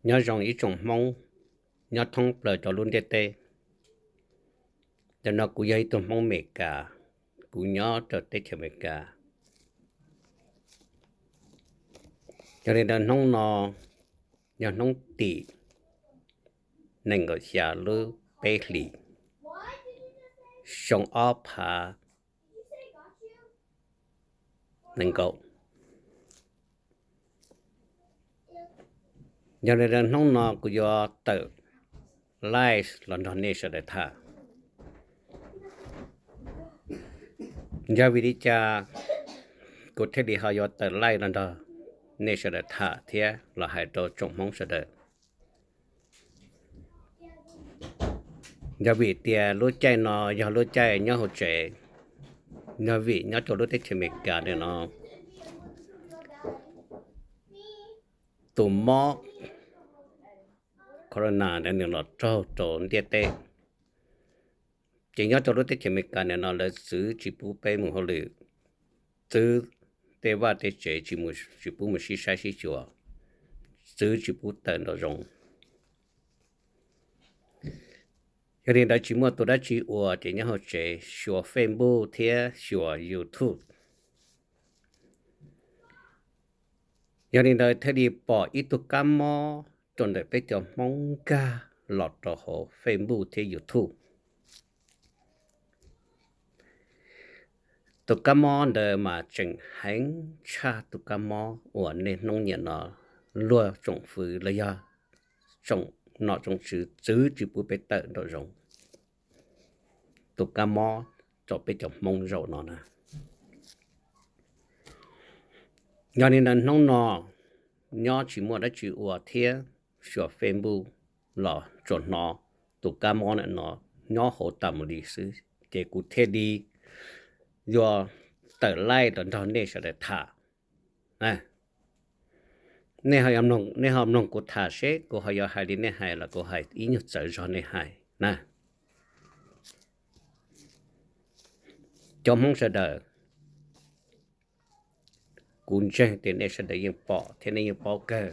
Nyob zoo ib tsoom Hmoob nyob thoob plaws cov lub ntiaj teb. Tam no kuv yog ib tug Hmoob Amelikas, kuv nyob rau teb chaws Amelikas. Yog li ntawd hnub no yog hnub tim nees nkaum xya lub peb hlis, xyoo ob phav nees nkaum. Yog li ntawd hnub no kuv yuav tawm live los nrog nej sawv daws tham. Yog vim li cas kuv thiaj li ho yuav tawm live los nrog nej sawv daws tham thiab los hais rau tsoom Hmoob sawv daws? Yog vim tias lub caij no yog lub caij nyob hauv tsev, yog vim nyob rau lub teb chaws Amelikas ntawm no tus mob corona ntawd nws los raug rau ntiaj teb. Ces nyob rau lub teb chaws Amelikas ntawm no lawv txwv tsis pub peb mus hauj lwm, txwv tej vaj tej tsev tsis pub mus sib saib sib xyuas, txwv tsis pub tawm nraum zoov. Yog li ntawd tsis muaj tus dab tsi ua ces nyob hauv tsev xyuas Facebook thiab xyuas YouTube. Yog li ntawd thiaj li pom ib tug kab mob rau ntawm peb cov Hmoob nkag los rau hauv Facebook thiab YouTube. Tus kab mob ntawd mas tseem heev tshaj tus kab mob uas niaj hnub niam no luag tsoom fwv los yog tsoom nom tsoom tswv txwv tsis pub peb tawm nraum zoov. Tus kab mob rau peb cov Hmoob zaum no na. Yog li ntawd hnub no nyob tsis muaj dab tsi ua thiab xyuas Facebook los tsuas hnov tus kab mob ntawm no nyob hauv tas mus li xwb, ces kuv thiaj li yuav tawm live los nrog nej sawv daws tham. Nej ho mloog kuv tham seb kuv ho yuav hais li nej hais los kuv hais ib nyuag txawv zog nej hais na. Cov Hmoob sawv daws, kuv ntseeg tias nej sawv daws yeej pom thiab nej yeej paub kawg.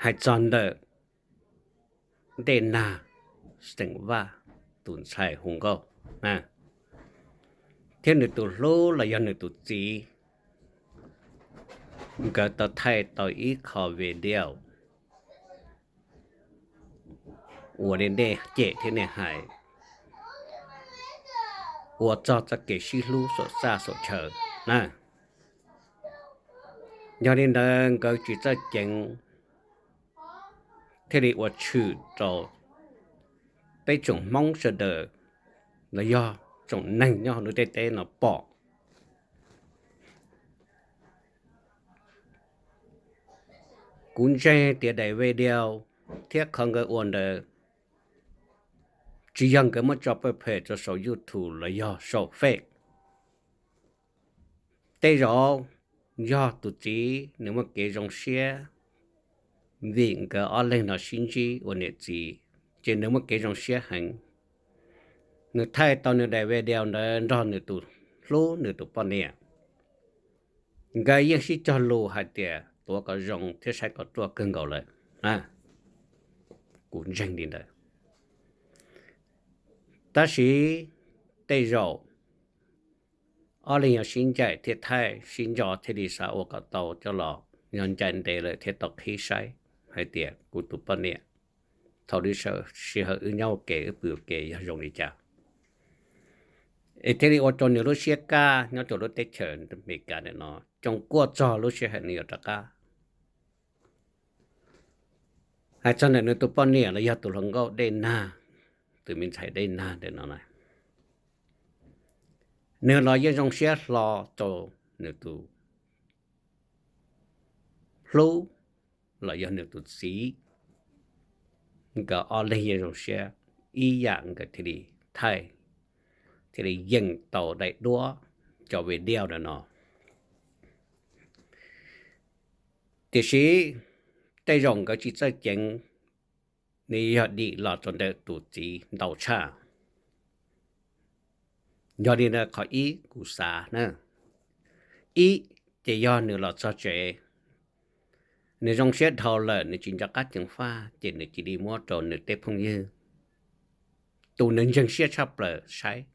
Hais txog ntawm Dej Nag xeem Vaj tus ntxhais hu nkauj thiab nws tus hlub los yog nws tus txiv, nkawd tau thaij tau ib qho video uas nej cem thiab nej hais, ua txog txoj kev sib hlub saum txaj saum chaw na. Yog li ntawd nkawd tsis txawj ceev thiaj li ua tshwm rau peb tsoom Hmoob sawv daws los yog tsoom neeg nyob hauv lub ntiaj teb no pom. Kuv ntseeg tias daim video thiab qhov nkawd ua ntawd tsis yog nkawd muab tso pawg phem rau saum YouTube los yog saum Face. Tej zaum yog tus txiv nws muaj kev zoo siab vim nkawd ob leeg no sib ntsib ua niam txiv, ces nws muaj kev zoo siab heev. Nws thaij tau nws daim video ntawd nrog nws tus hlub nws tus poj niam. Nkawd yeej sib cog lus hais tias tuav kom zoo thiab saib kom ruaj kawg nkaus lawm. Kuv ntseeg li ntawd. Tab sis tej zaum ob leeg yog sib ncaim thiab thaij sib nco thiaj li xav ua kom tau coj los, yog ncaim ntev lawm thiaj tau qhib saib hais tias kuv tus poj niam thaum lub sij hawm wb nyob ua ke wb pw ua ke yog zoo li cas. Es thiaj li ua rau nws lub siab kaj nyob rau lub teb chaws Amelikas ntawm no, coom kuaj txog lub sij hawm nws yuav rov qab. Hais txog ntawm nws tus poj niam los yog tus hluas nkauj Dej Nag, tus me ntxhais Dej Nag ntawm no na, nws los yeej zoo siab hlo rau nws tus hlub los yog nws tus txiv. Nkawd ob leeg yeej zoo siab ib yam, nkawd thiaj li thaij, thiaj li yeem tau daim duab cov video ntawm no. Tiam sis tej zaum nkawd tsis txawj ceev, nws yog dim los rau ntawm tus txiv ntau tshaj. Yog li ntawd qhov ib kuv xav na, ib ces yog nws los txog tsev nws zoo siab dhau lawm, nws tsis nco qab ceev faj, ces nws cia li muab rau nws tej phooj ywg, tus nws ntseeg siab tshaj plaws saib.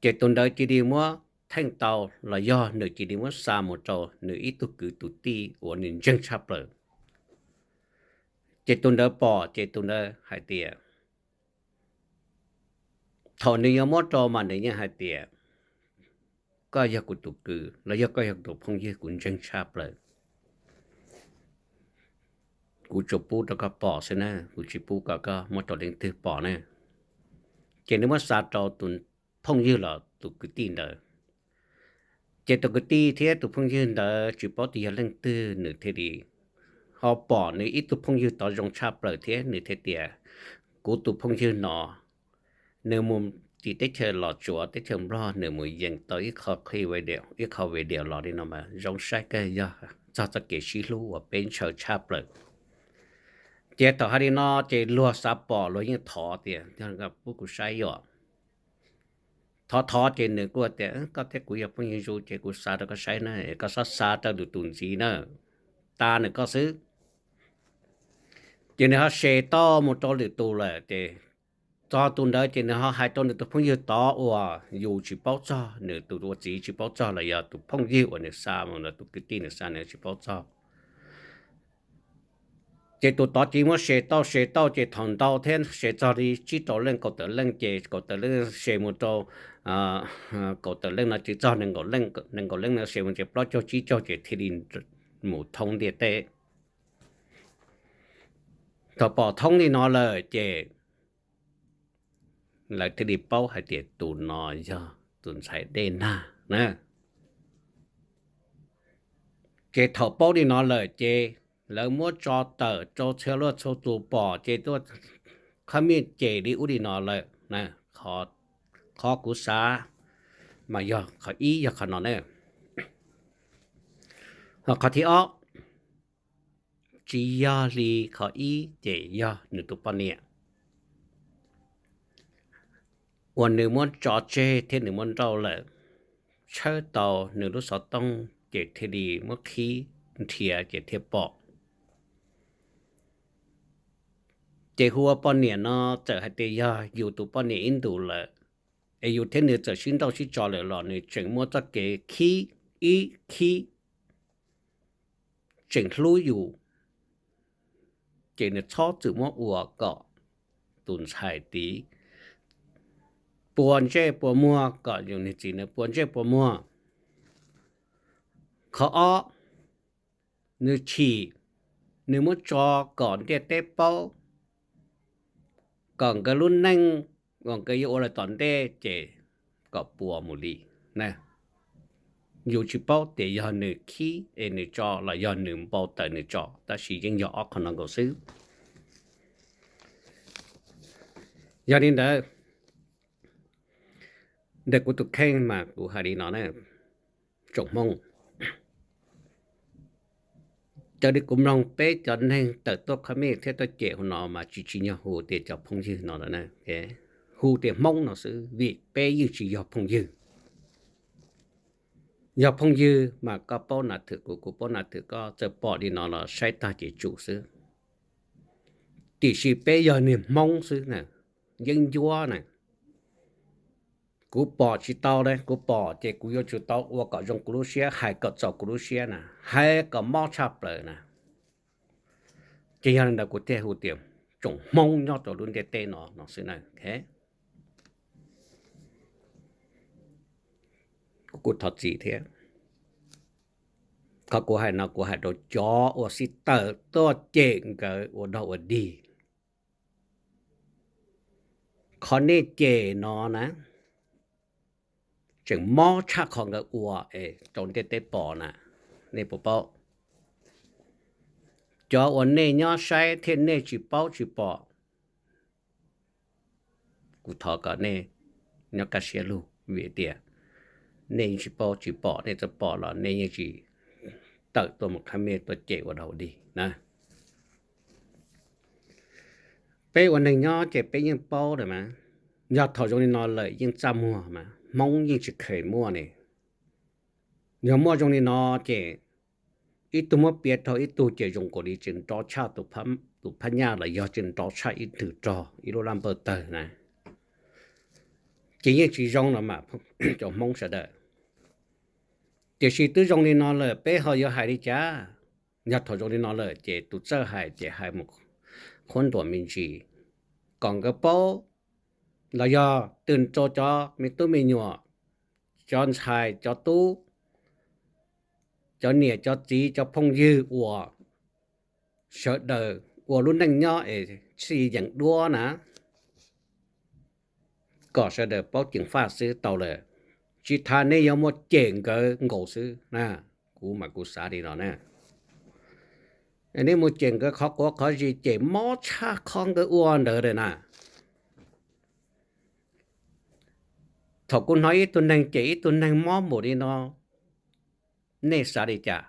Ces tus ntawd cia li muab theej tau, los yog nws cia li muab xa mus rau nws ib tug kwv tus tij uas nws ntseeg tshaj plaws. Ces tus ntawd pom, ces tus ntawd hais tias, thaum nws yuav muab rau mas nws yeej hais tias, koj yog kuv tus kwv los yog koj yog kuv tus phooj ywg kuv ntseeg tshaj plaws, kuv tsuas pub rau koj pom xwb na, kuv tsis pub kom koj muab rau leej twg pom na. Ces nws muab xa rau tus phooj ywg los tus kwv tij ntawd. Ces tus kwv tij thiab tus phooj ywg ntawd tsis paub tias yog leej twg, nws thiaj li ho pom nws ib tug phooj ywg tod zoo tshaj plaws thiab, nws thiaj tias, kuv tus phooj ywg no, nws mus tim teb chaws Los Tsuas, teb chaws Nplog, nws mus yeem tau ib qho qhi, ib qho video los li no mas zoo saib kawg, yog txog txoj kev sib hlub uas peb ntshaw tshaj plaws. Ces thaum hais li no ces luag xav pom luag yeej thov tias, pub kuv saib yom. Thov thov ces nws kuj tias, koj thiab kuv yog phooj ywg zoo ces kuv xa rau koj saib na, koj txhob xa rau lwm tus ntxiv na, tas nws koj xwb. Ces nws ho share tau mus rau lwm tus lawm, ces txog tus ntawd ces nws ho hais rau nws tus phooj ywg tod uas yus tsis paub txog, nws tus ua txiv tsis paub txog los yog tus phooj ywg uas nws xa mus, tus kwv tij nws xa nws tsis paub txog. Ces tus tod cia li muab share tau, share tau ces thaum ntau thiab share txog li tsib rau leej kaum tawm leej, ces kaum tawm leej share mus rau kaum tawm leej no ces txog nees nkaum leej, nees nkaum leej no share mus ces plaub caug tsib caug ces thiaj li mus thoob ntiaj teb. Thaum pom thoob li no lawm ces lawv thiaj li paub hais tias tus no yog tus ntxhais Dej Nag na. Ces thaum paub li no lawm ces lawv muab tso tawm rau txhua luaj txhua tus pom ces tuaj comment cem li ub li no lawm. Qhov kuv xav mas yog qhov ib yog qhov no na. Ho qhov thib ob, tsis yog li qhov ib ces yog nws tus poj niam uas nws muab tso tseg thiab nws muab nrauj lawm, tshawb tau nws lub xov tooj ces thiaj li muab qhib nrhiav ces thiaj pom. Ces hu ua poj niam no, txawm hais tias yog yus tus poj niam ib ntus lawm, es yus thiab nws txawm sib nrauj sib tso lawm los nws tseem muaj txoj kev khib, ib khib, tseem hlub yus, ces nws txhob txwm muab ua kom tus ntxhais tid pua ntsej pua muag, kom yus niag txiv nws pua ntsej pua muag. Qhov ob, nws chim, nws muab tso kom ntiaj teb paub, kom nkawd lub neej uas nkawd yuav ua lawm tom ntej ces kom puas mus li. Yus tsis paub tias yog nws khib es nws tso los yog nws npau taws nws tso, tab sis yeej yog ob qho no nkaus xwb. Yog li ntawd, ntawm kuv tus kheej mas kuv hais li no na, tsoom Hmoob, raws li kuv mloog peb cov neeg tawm tuaj comment thiab tuaj cem hauv no mas tsis tsim nyog hu tias cov phooj ywg no lawm na, hu tias Hmoob no xwb vim peb yeej tsis yog phooj ywg. Yog phooj ywg mas koj paub nas thwm kuv, kuv paub nas thwm koj, txawm pom li no los saib tag ces tsum xwb. Tiam sis peb yog niag Hmoob xwb na, yeeb ncuab na, kuv pom tsis tau na, kuv pom ces kuv yuav tsum tau ua kom zoo kuv lub siab, hais kom txaus kuv lub siab na, hais kom mob tshaj plaws na. Ces yog li ntawd kuv thiaj hu tias tsoom Hmoob nyob rau lub ntiaj teb no no xwb na. Kuv kuj thov txim thiab. Qhov kuv hais no kuv hais rau cov uas sib tawm tuaj cem nkawd ua dog ua dig. Qhov nej cem no na, tseem mob tshaj qhov nkawd ua es rau ntiaj teb pom na, nej puas paub? Cov uas nej nyob saib thiab nej tsis paub tsis pom, kuv thov kom nej nyob kaj siab lug vim tias nej yeej tsis paub tsis pom, nej txawm pom los nej yeej tsis tawm tuaj mus comment tuaj cem ua dog ua dig na. Peb ua neeg nyob ces peb yeej paub lawm mas, yog thaum zoo li no lawm yeej txaj muag mas, Hmoob yeej tsis kheev muaj ne. Yog muaj zoo li no ces ib tug muab piav rau ib tug ces zoo nkaus li tseem nrov tshaj tus phab nyaj los yog tseem nrov tshaj ib ntwg rog ib lub laj npawj tawg na. Ces yeej tsis zoo los mas cov Hmoob sawv daws. Tiam sis twb zoo li no lawm peb ho yuav hais li cas? Yog thaum zoo li no lawm ces tus txawj hais ces hais mus qhuab ntuas me ntsis kom nkawd paub, los yog tws rau cov me tub me nyuam, cov ntxhais cov tub, cov niam cov txiv cov phooj ywg uas sawv daws ua lub neej nyob es txhij yeem duab na, kom sawv daws paub ceev faj xwb tau lawm. Tsis tas nej yuav muaj cem nkawd nkaus xwb na. Kuv mas kuv xav li no na. Nej mus cem nkawd qhov quav qhov zis, cem mob tshaj qhov nkawd ua ntawd lawm na. Thaum kuv hnov ib tug neeg cem ib tug neeg mob npaum li no, nej xav li cas?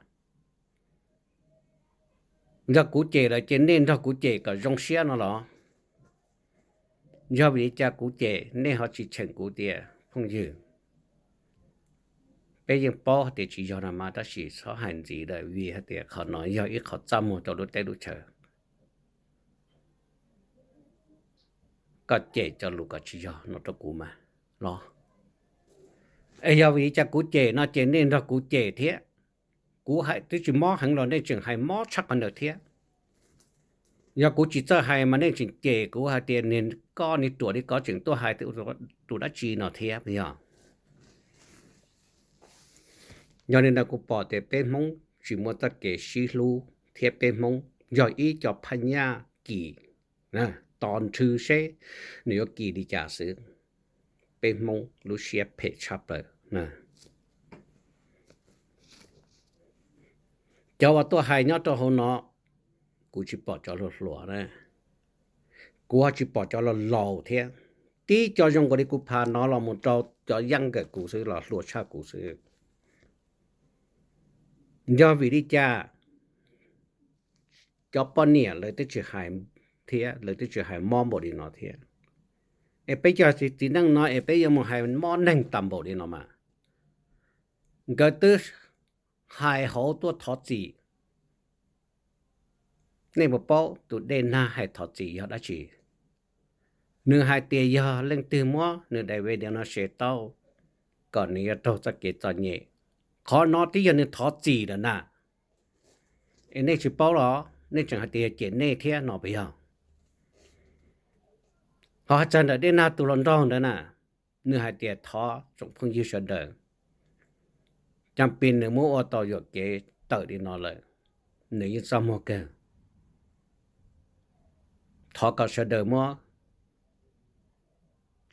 Yog kuv cem lawm ces nej nrog kuv cem kom zoo siab no los? Yog vim li cas kuv cem nej ho tsis cheem kuv tias phooj ywg? Peb yeej paub tias tsis yog no mas tab sis txhob hais ntxiv lawm vim hais tias qhov no yog ib qho txaj muag rau lub teb lub chaw. Koj cem cov lus kom tsis yog no rau kuv mas los? Es yog vim li cas kuv cem no ces nej nrog kuv cem thiab? Kuv hais twb tsis mob heev los nej tseem hais mob tshaj qhov ntawd thiab. Yog kuv tsis txawj hais mas nej tseem cem kuv hais tias niag koj niag ruam li koj tseem tuaj hais tus dab tsi no thiab yog. Yog li ntawd kuv pom tias peb Hmoob tsis muaj txoj kev sib hlub thiab peb Hmoob yog ib co phab nyaj kis, tos nrhw seb nws yuav kis li cas xwb. Peb Hmoob lub siab phem tshaj plaws. Cov uas tuaj hais nyob rau hauv no, kuv tsis pom cov hluas hluas na, kuv ho tsis pom cov laus laus thiab. Tib co zoo nkaus li kuv pha no los mus rau cov yeej nkawm kuv xwb los hluas tshaj kuv xwb. Yog vim li cas cov poj niam lawv twb tsis hais thiab, lawv twb tsis hais mob npaum li no thiab, es peb cov txiv neej no es peb yuav mus hais mob neeg tas npaum li no mas? Nkawd twb hais hauv tuaj thov txim. Nej puas paub tus dej nag hais thov txim yog dab tsi? Nws hais tias yog leej twg muab nws daim video no share tau kom nws yuav raug txoj kev txom nyem. Qhov no twb yog nws thov txim lawm na. Es nej tsis paub los nej tseem hais tias yog cem nej thiab no puas yog? Ho hais txog ntawm dej nag tus hluas nraug ntawd na, nws hais tias thov tsoom phooj ywg sawv daws, cas pis nws muab ua tau yuam kev tawm li no lawm, nws yeej txaj muag kawg. Thov kom sawv daws muab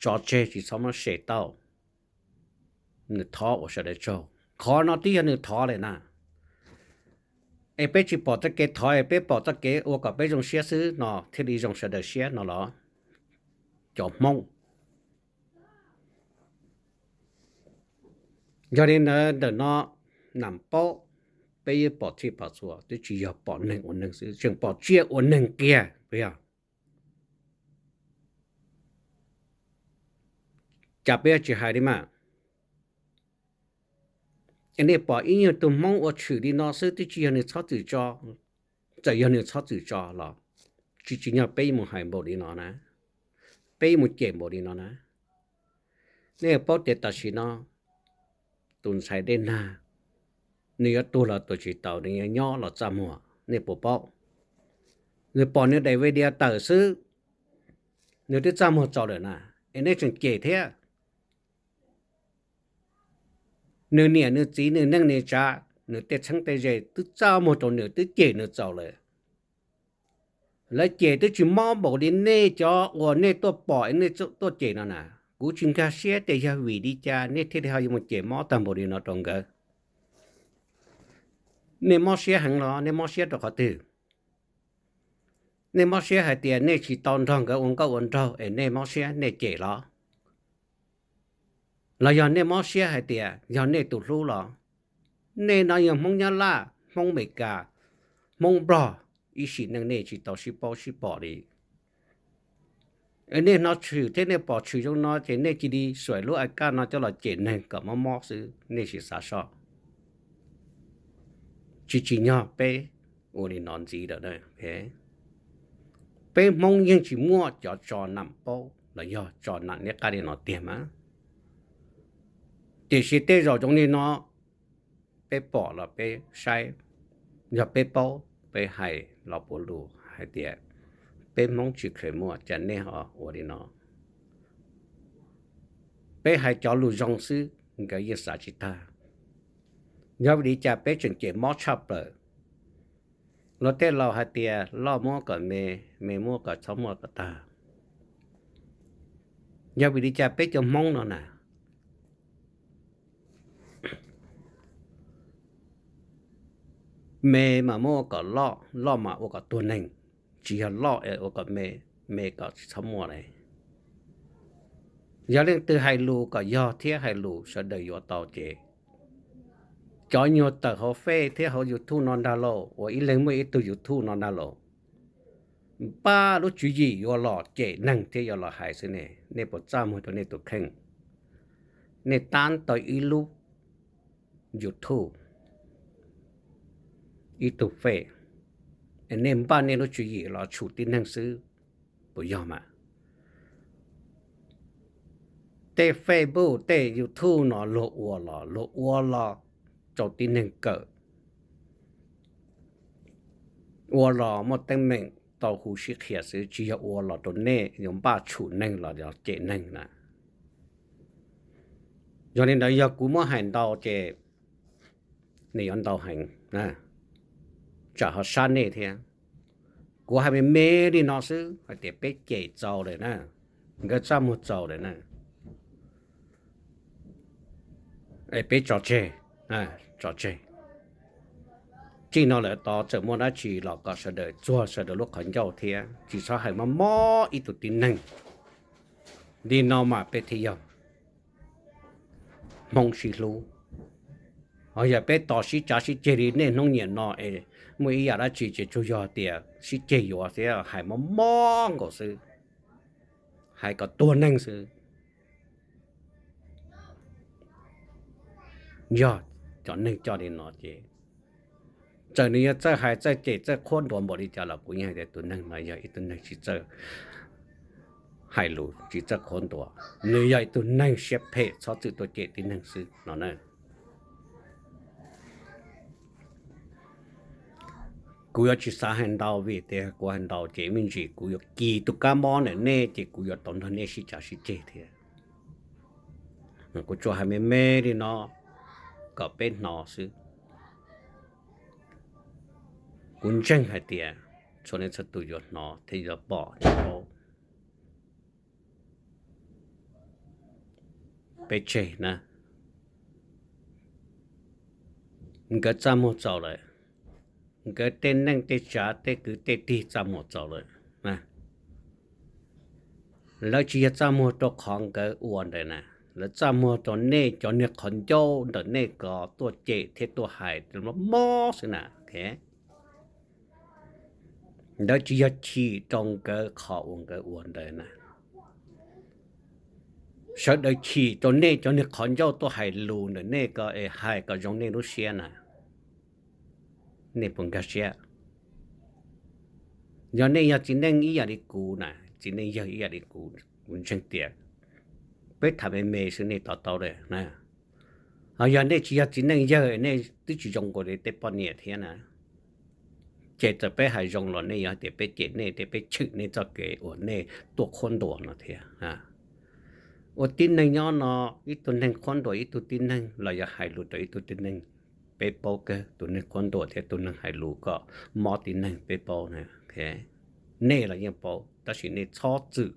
tso tseg tsis txhob muab share tau. Nws thov ua sawv daws tsaug, qhov no twb yog nws thov lawm na. Es peb tsis pom txoj kev thov, es peb pom txoj kev ua kom peb zoo siab xwb no thiaj li zoo sawv daws siab no los? Cov Hmoob. Yog li ntawd ntawm no nam paub, peb yeej pom txhij pom txhua, twb tsis yog pom neeg ua neeg xwb, tseem pom tsiaj ua neeg kiag puas yog? Cas peb tsis hais li mas? Es nej pom ib nyuag tus Hmoob ua tshwm li no xwb twb tsis yog nws txhob txwm tso. Txawm yog nws txhob txwm tso los tsis tsim nyog peb mus hais npaum li no na, peb mus cem npaum li no na. Nej paub tias tam sim no tus ntxhais dej nag, nws yuav tuag los tuag tsis tau, nws yuav nyob los txaj muag, nej puas paub? Nws pom nws daim video tawm xwb, nws twb txaj muag txaus lawm na, es nej tseem cem thiab. Nws niam nws txiv nws neej nws tsav nws tej txheeb tej ze twb txaj muag rau nws, twb cem nws txaus lawm. Lawv cem twb tsis mob npaum li nej cov uas nej tuaj pom nej tuaj cem no na. Kuv tsis nkag siab tias yog vim li cas nej thiaj li ho yuav mus cem mob tag npaum li no rau nkawd. Nej mob siab heev los nej mob siab rau qhov twg? Nej mob siab hais tias nej tsis tau nrog nkawd ua nkauj ua nraug es nej mob siab nej cem los? Los yog nej mob siab hais tias yog nej tus hlub los? Nej no yog Hmoob Nyab Laj, Hmoob Amelikas, Hmoob Nplog, ib sim neej nej tsis tau sib paub sib pom li. Nej hnov tshwm thiab nej pom tshwm zoo no ces nej cia li xuas lub a kaj no coj los cem neeg kom mob mob xwb, nej sim xav soj. tsis tsim nyog peb ua li no ntxiv lawm. Peb Hmoob yeej tsis muaj cov tso nam paub los yog tso nam niab qab li no tiag mas, tiam sis tej zaum zoo li no peb pom los peb saib, yog peb paub peb hais los puav lus hais tias peb Hmoob tsis kheev muaj cas nej ho ua li no. Peb hais cov lus zoo xwb nkawd yeej xav tsis tag. Yog vim li cas peb tseem cem mob tshaj plaws? Luag tej laus hais tias loj muab kom me, me muab kom txhob muaj kom tag. Yog vim li cas peb cov Hmoob no na, me mas muab ua kom loj, loj mas ua kom tuag neeg, tsis yog loj ua kom me, me kom tsis txhob muaj li. Yog leej twg hais lus kom yog thiab hais lus sawv daws yuav tau ces cov nyuag tawm hauv Face thiab hauv YouTube no ntag lauj, uas ib leeg muaj ib tug YouTube no ntag lauj, npaj lub tswv yim yuav los cem neeg thiab yuav los hais xwb ne. Nej puas txaj muag rau nej tus kheej? Nej tab tom ib lub YouTube, ib tug Face, nej npaj nej lub tswv yim los tshum tib neeg xwb, puas yog mas? Tej Facebook tej YouTube no luag ua los luag ua los rau tib neeg kawm, ua los muaj teeb meem tau hu sib qhia xwb, tsis yog ua los rau nej yuav npaj tshum neeg los cem neeg na. Yog li ntawd yog kuv muab hais ntau ces nej yuav ntau heev, tsam ho sab nej thiab. Kuv hais me me li no xwb hais tias peb cem txaus lawm na, nkawd txaj muag txaus lawm na, peb tso tseg, tso tseg. Txij no lawm tod txawm muaj dab tsi los kom sawv daws txuag sawv daws lub qhov ncauj thiab tsis txhob hais mob mob ib tug tib neeg. Li no mas peb thiaj yog Hmoob sib hlub. Ho yog peb tos sib tsav sib ceg li nej hnub nyiam no es muaj ib yam dab tsi ces tsuas yog tias sib ceg yuav thiab hais mob mob nkaus xwb, hais kom tuag neeg xwb. Yog cov neeg coj li no ces txawm nws yuav txawj hais txawj cem txawj qhuab ntuas npaum li cas los kuv yeej hais tias tus neeg no yog ib tug neeg tsis txawj hais lus tsis txawj qhuab ntuas, nws yog ib tug neeg siab phem txhob txwm tuaj cem tib neeg xwb no na. Kuv yuav tsis xav hais ntau vim tias kuv hais ntau ces me ntsis kuv yuav kis tus kab mob ntawm nej ces kuv yuav tau nrog nej sib cav sib ceg thiab. Kuv tsuas hais me me li no kom peb hnov xwb. Kuv ntseeg hais tias txhua leej txhua tus yuav hnov thiab yuav pom yuav paub. Peb tseg na, nkawd txaj muag txaus lawm, nkawd tej neej tej tsav tej kwv tej tij txaj muag txaus lawm. Lawv tsis yog txaj muag rau qhov nkawd ua ntawd na, lawv txaj muag rau nej cov niag qhov ncauj ntawm nej ko tuaj cem thiab tuaj hais mob xwb na. Ntawd tsis yog chim rau nkawd qhov uas nkawd ua ntawd na. Sawv daws chim rau nej cov niag qhov ncauj tuaj hais lus ntawm nej ko es hais kom zoo nej lub siab na. Nej puas nkag siab? Yog nej yog txiv neej ib yam li kuv na, txiv neej yawg ib yam li kuv, kuv ntseeg tias peb tham me me xwb nej to taub lawm na. Ho yog nej tsis yog txiv neej yawg nej twb tsis zoo nkaus li tej poj niam thiab na. Ces txawm peb hais zoo los nej yuav hais tias peb cem nej thiab peb tshwm nej txoj kev uas nej tuaj qhuab ntuas no thiab. Ua tib neeg nyob no, ib tug neeg qhuab ntuas ib tug tib neeg los yog hais lus rau ib tug tib neeg, peb paub kawg tus neeg qhuab ntuas thiab tus neeg hais lus kom mob tib neeg peb paub na. Nej los yeej paub tab sis nej txhob txwm.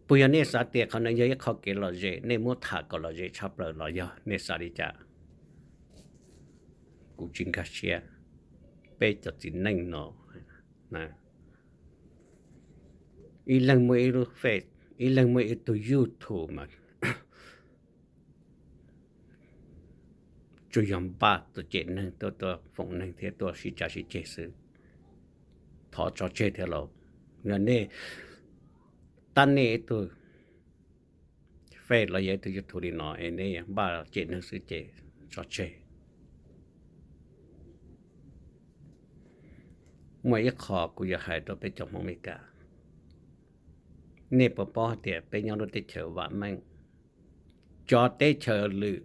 Puas yog nej xav tias qhov no yog ib qho kev lom zem nej muab tham kom lom zem tshaj plaws los yog nej xav li cas? Kuv tsis nkag siab. Peb cov txiv neej no, ib leeg muaj ib lub Face, ib leeg muaj ib tug YouTube mas tsuas yog npaj tuaj cem neeg, tuaj foom neeg thiab tuaj sib cav sib ceg xwb. Thov tso tseg thiab lauj. Yog nej tab nej ib tug Face los yog ib tug YouTube li no es nej npaj cem neeg xwb ces tso tseg. Muaj ib qho kuv yuav hais rau peb cov Hmoob Amelikas, nej puas paub hais tias peb nyob lub teb chaws vam meej, cov teb chaws lwm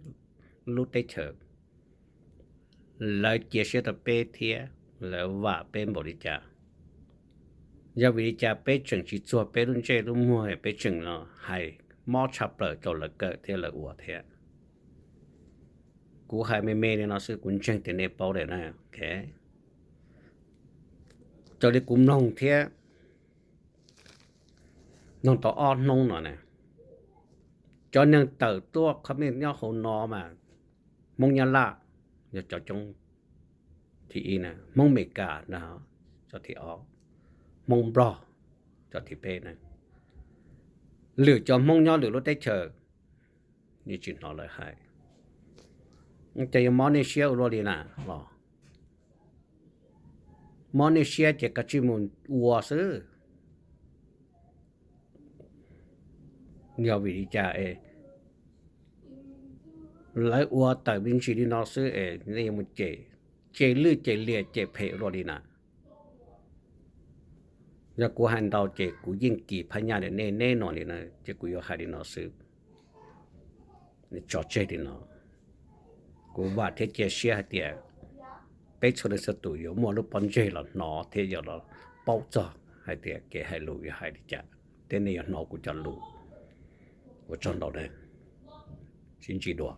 lub teb chaws lawv cia siab rau peb thiab lawv vam peb npaum li cas? Yog vim li cas peb tseem tsis txuag peb lub ntsej lub muag, peb tseem los hais mob tshaj plaws rau lawv kawm thiab lawv ua thiab? Kuv hais me me li no xwb, kuv ntseeg tias nej paub lawm na. Raws li kuv mloog thiab, mloog tau ob hnub no na, cov neeg tawm tuaj qhov me nyob hauv no mas Hmoob Nyab Laj yog cov coob thib ib na, Hmoob Amelikas na, cov thib ob, Hmoob Nplog cov thib peb na. Lwm cov Hmoob nyob lwm lub teb chaws, nej tsis hnov lawv hais, ces yog mob nej siab ua luaj li na los? Mob nej siab ces kav tsij mus ua xwb. Yog vim li cas es lawv ua tawm me ntsis li no xwb es nej yuav mus cem, cem lwj cem liam cem phem ua luaj li na? Yog kuv hais ntau ces kuv yeej kis phab nyaj rau nej, nej no li na, ces kuv yuav hais li no xwb, tso tseg li no. Kuv vam thiab cia siab hais tias peb txhua leej txhua tus yuav muaj lub pob ntseg los hnov thiab yuav los paub txog hais tias kev hais lus yuav hais li cas, thiab nej yuav hnov kuv cov lus. Ua tsaug ntau nawb, sib ntsib dua.